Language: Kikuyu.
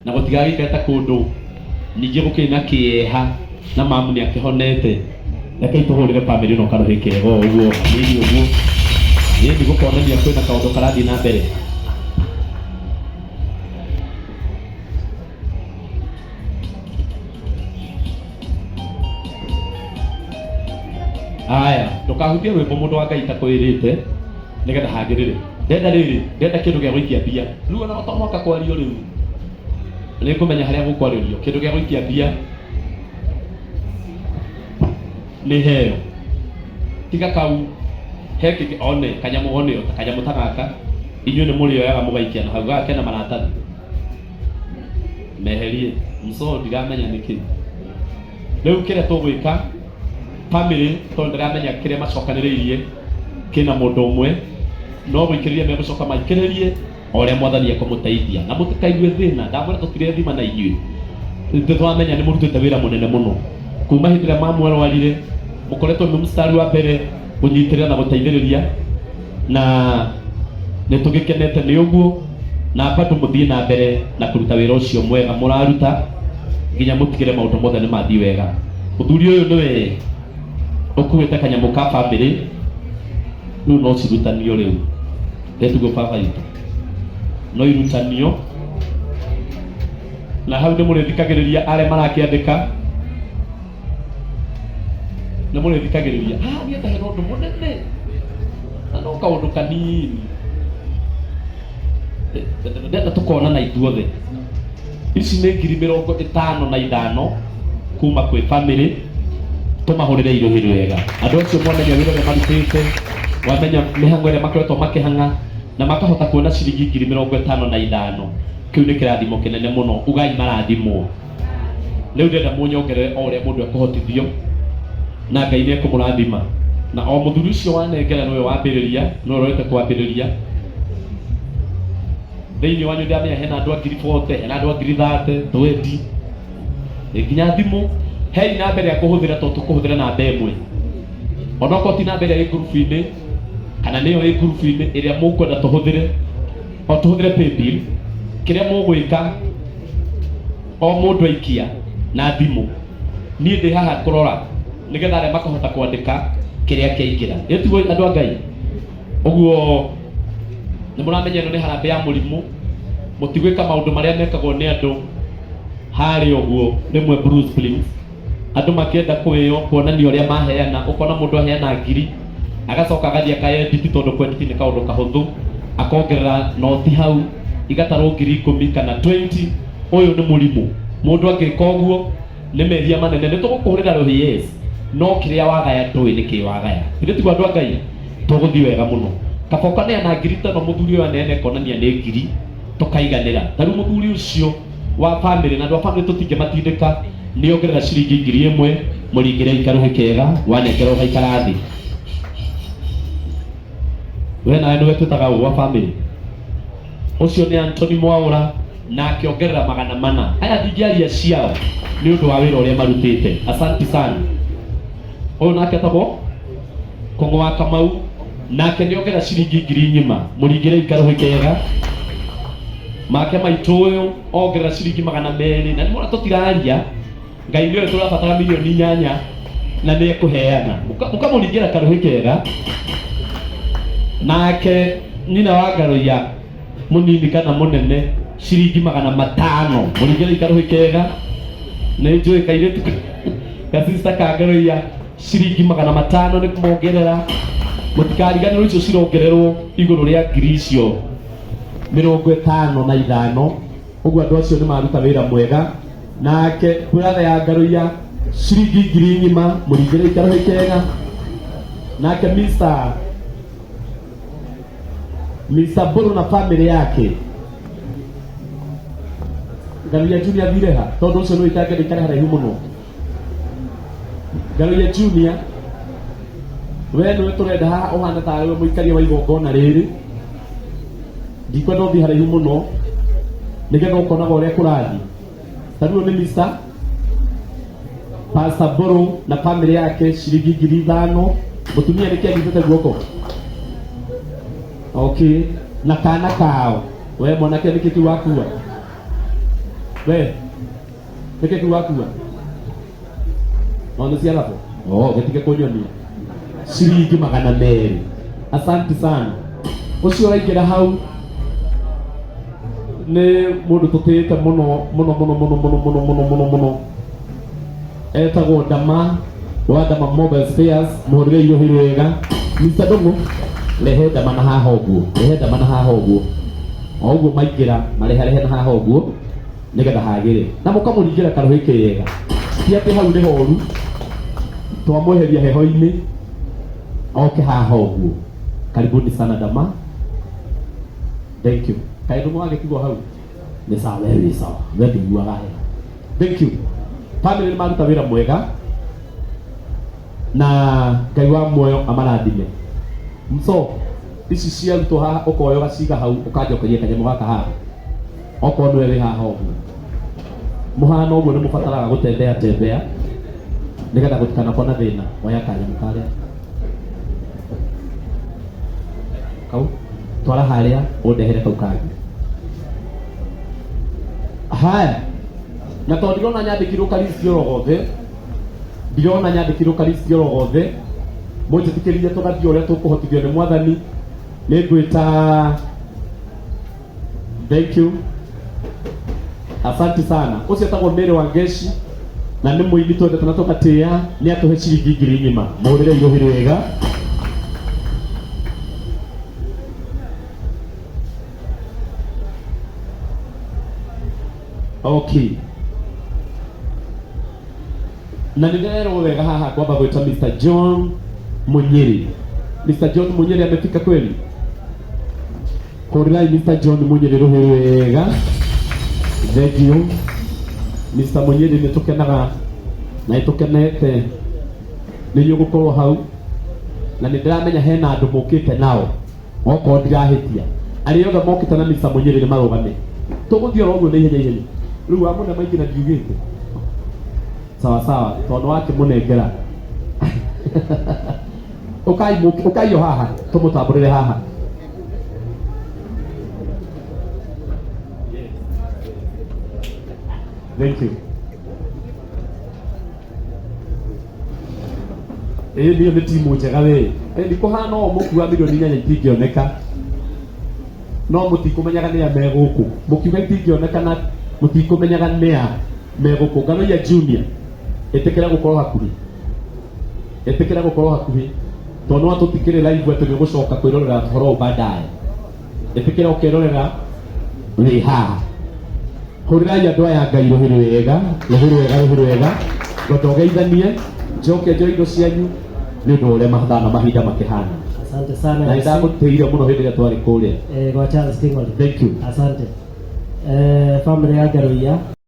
Na gũtigagĩikare ta kũndũ ningĩ gũkĩrĩ na kĩeha na mamu nĩ akĩhonete. Rekei tũhũrĩre bamĩrĩ ĩno karũhĩ kega o ũguo hanini ũguo, ĩni gũkonania kwĩna kaũndũ karathiĩ na mbere. Aya, ndũkahutie rwĩmbo mũndũ wa Ngai takwĩrĩte nĩgetha hagĩrĩre. Ndenda rĩrĩ, ndenda kĩndũ gĩa gũikia mbia. Rĩu ona to mũhaka kwario rĩu. Nĩ ngũmenya harĩa gũkwarĩrio. Kĩndũ gĩa gũikia mbia nĩ heo. Tiga kau he kĩngĩ one kanyamũ one ta kanyamũ ta gaka inyuĩ nĩ mũrĩoyaga mũgaikia na hau gaka kena maratathi meherie mso ndiramenya nĩkĩ rĩu kĩrĩa tũgwĩka family tondũ ndĩramenya kĩrĩa macokanĩrĩirie kĩna mũndũ ũmwe no gũikĩrĩria megũcoka maikĩrĩrie o ũrĩa mwathani ekũmũteithia na mũtikaigue thĩna ndamwĩra tũtirethima na inyuĩ nĩ tũramenya nĩ mũrutĩte wĩra mũnene mũno kuma hĩndĩ ĩrĩa mamu arwarire mũkoretwo mwĩ mũstari wa mbere kũnyitĩrĩra na gũteithĩrĩria na nĩ tũgĩkenete nĩ ũguo na bado mũthiĩ na mbere na kũruta wĩra ũcio mwega mũraruta nginya mũtigĩre maũndũ mothe nĩ mathiĩ wega. Mũthuri ũyũ nĩwe ũkuĩte kanyamũ ka bamĩrĩ rĩu no cirutanio rĩu ĩtiguo baba itũ no irutanio na hau nĩ mũrĩthikagĩrĩria arĩa marakĩandĩka nĩ mũrĩthikagĩrĩria haha niĩ hena ũndũ mũnene na no kaũndũ kanini ndenda tũkonana ithuothe ici nĩ 55,000 kuma kwĩ family tũmahũrĩre irũhĩ rwega andũ acio mwamenya wĩra ũrĩa marutĩte wamenya mĩhang'o ĩrĩa makoretwo makĩhang'a na makahota kuona ciringi 55,000 kĩu nĩ kĩrathimo kĩnene mũno ugai marathimwo rĩu ndĩrenda mũnyongerere o ũrĩa mũndũ ekũhotithio na Ngai nĩ ekũmũrathima na o mũthuri ũcio wanengera nĩwe wambĩrĩria nĩwe ũrorete kwambĩrĩria thĩinĩ wanyu ndamenya hena andũ a 40,000 hena andũ a 30,000 20 nginya thimũ hei namba ĩrĩa kũhũthĩra tondũ tũkũhũthĩra namba ĩmwe onokorwo ti namba ĩrĩa ĩ ngurubu-inĩ kana nĩyo ĩ ngurubu-inĩ ĩrĩa mũkwenda tũhũthĩre o tũhũthĩre paybill kĩrĩa mũgwĩka o mũndũ aikia na thimũ niĩ ndĩ haha kũrora nĩgetha arĩa makahota kwandĩka kĩrĩa kĩaingĩra ĩtiguo andũ a Ngai ũguo nĩ mũramenya ĩno nĩ harambĩ ya mũrimũ mũtigwĩka maũndũ marĩa mekagwo nĩ andũ harĩa ũguo rĩmwe Bruce Springs andũ makĩenda kwĩyo kuonania ũrĩa maheana ũkona mũndũ aheana ngiri agacoka agathiĩ akaedit tondũ kwedit nĩ kaũndũ kahũthũ akongerera noti hau igatarwo 10,000 kana 20 ũyũ nĩ mũrimũ mũndũ angĩka ũguo nĩ mehia manene nĩ tũgũkũhũrĩra rũhĩ yes no kĩrĩa wagaya ndũĩ nĩ kĩ wagaya ithuĩ tiguo andũ a Ngai tũgũthiĩ wega mũno kaba ũkaneana ngiri ta ĩno mũthuri ũyũ aneane konania nĩ ngiri tũkaiganĩra ta rĩu mũthuri ũcio wa family na andũ a family tũtingĩmatindĩka nĩ ongerera ciringi 1,000 mũringĩre ikarũhĩ kega wanengera ũgaikara thĩ we nawe nĩwe twĩtaga ũ wa family ũcio nĩ Anthony Mwaũra na akĩongerera 400 aya ndingĩaria ciao nĩ ũndũ wa wĩra ũrĩa marutĩte asanti sana ũyũ nake etagwo Kong'o wa Kamau nake nĩ ongerera ciringi 4,000 mũringĩre ikarũhĩ kega make maitũ ũyũ ongerera ciringi 200 na nĩmona tũtiraria Ngai nĩwe tũrabatara 8,000,000 na nĩ ekũheana mũkamũringĩra karũhĩ kega nake nyina wa Ngaroia mũnini kana mũnene ciringi 500 mũringĩre ikarũhĩ kega nĩ njũĩ kairĩtu gasista ka Ngaroia ciringi 500 nĩ kũmongerera mũtikariganĩrwo icio cirongererwo igũrũ rĩa ngiri icio 55 ũguo andũ acio nĩ maruta wĩra mwega nake brother ya Ngaruiya ciringi 4,000 mũringĩre ikarũhĩ kega nake Mr. Mbũrũ na family yake Ngaruiya Junior athire ha tondũ ũcio nĩ wĩtangĩenda ikare haraihu mũno Ngaruiya Junior we nĩwe tũrenda haha ũhana tarĩ we mũikaria wa igongona rĩrĩ ndikwenda ũthiĩ haraihu mũno nĩgetha ũkonaga ũrĩa kũrathiĩ ta rĩu nĩ Mr. Pastor Mbũrũ na family yake ciringi 5,000 mũtumia nĩkĩ anyitĩte guoko okay na kana kao we mwanake nĩkĩ kĩu wakua We nĩkĩ kĩu wakua no nĩ cia rabo oh gĩtige kũnyonia ciringi 200. Asante sana. Ũcio ũraingĩra hau nĩ mũndũ tũtĩĩte mũno mũno mũno mũno mũno mũno mũno mũno mũno, etagwo Dama wa Dama Mobile Spares. Mũhũrĩre irũhi wega. Mr. Ndũng'ũ, rehe Dama na haha ũguo, rehe Dama na haha ũguo, o ũguo maingĩra mareharehe na haha ũguo nĩgetha hagĩre na mũkamũringĩra karũhĩ kega. Ti atĩ hau nĩ horu twamweheria heho-inĩ, oke haha ũguo. Karibuni sana Dama, thank you. Kaĩ Ndũng'ũ wagĩtigwo hau nĩ sawa, we wĩ sawa, we ndũiguaga heho. Thank you. Family nĩ maruta wĩra mwega na Ngai wa muoyo amarathime. Mso ici ciarutwo haha ũkoya ũgaciga hau, ũkanjokeria kanyamũ gaka haha okorwo nĩwe wĩ haha ũguo mũhano ũguo nĩ mũbataraga gũtembea tembea nĩgetha gũtikanakorwo na thĩna. Oya kanyamũ karĩa kau, twara harĩa, ũndehere kau kangĩ. Haya, na tondũ ndirona nyandĩkirwo karisti oro gothe, ndirona nyandĩkirwo karisti oro gothe, mũnjĩtĩkĩrie tũgathiĩ ũrĩa tũkũhotithio nĩ Mwathani. Nĩ ngwĩta, thank you, asante sana. Ũcio etagwo Mary Wangeshi na nĩ mũini twendete na tũgatĩĩa. Nĩ atũhe ciringi 10,000. Mũhũrĩre irũhi rwega. Okay, na nĩ ndĩrerwo wega haha kwamba gwĩta Mr. John Munyiri. Mr. John Munyiri amefika kweli? Hũrĩrai Mr. John Munyiri rũhĩ wega. Thank you Mr. Munyiri, nĩ tũkenaga na nĩ tũkenete nĩ inyuĩ gũkorwo hau, na nĩ ndĩramenya hena andũ mũkĩte nao. Okorwo ndirahĩtia, arĩa othe mokĩte na Mr. Munyiri nĩ marũgame. Tũgũthiĩ oro ũguo na ihenya ihenya. Rĩu wamũne maingĩ na ndiugĩte sawa sawa tondũ wakĩmũnengera. Ũkai ũkai o haha tũmũtambũrĩre haha. Thank you. Ĩĩ nĩyo nĩ timu njega we. Ĩ ndikũhana ũũ mũkua 8 milioni itingĩoneka, no mũtikũmenyaga nĩa me gũkũ. Mũkiuga itingĩoneka na mũtikũmenyaga nĩa me gũkũ. Nganoia Junior, ĩtĩkĩra gũkorwo hakuhĩ, ĩtĩkĩra gũkorwo hakuhĩ, tondũ no tũtikĩrĩ live atĩ nĩ ũgũcoka kwĩrorera ũhoro ũyũ baadaye. Ĩtĩkĩra ũkerorera wĩ haha. Hũrĩrai andũ aya Ngai rũhĩ rwega, rũhĩ rwega, rũhĩ rwega. Ngwenda ũgeithanie, njoke njoe indo cianyu nĩ ũndũ wa ũrĩa mathana mahinda makĩhana. Asante sana Na MC. nĩndagũtĩire mũno hĩndĩ ĩrĩa twarĩ kũrĩa. Kwa Charles King'ori. Thank you. Asante. Family ya Ngaruiya.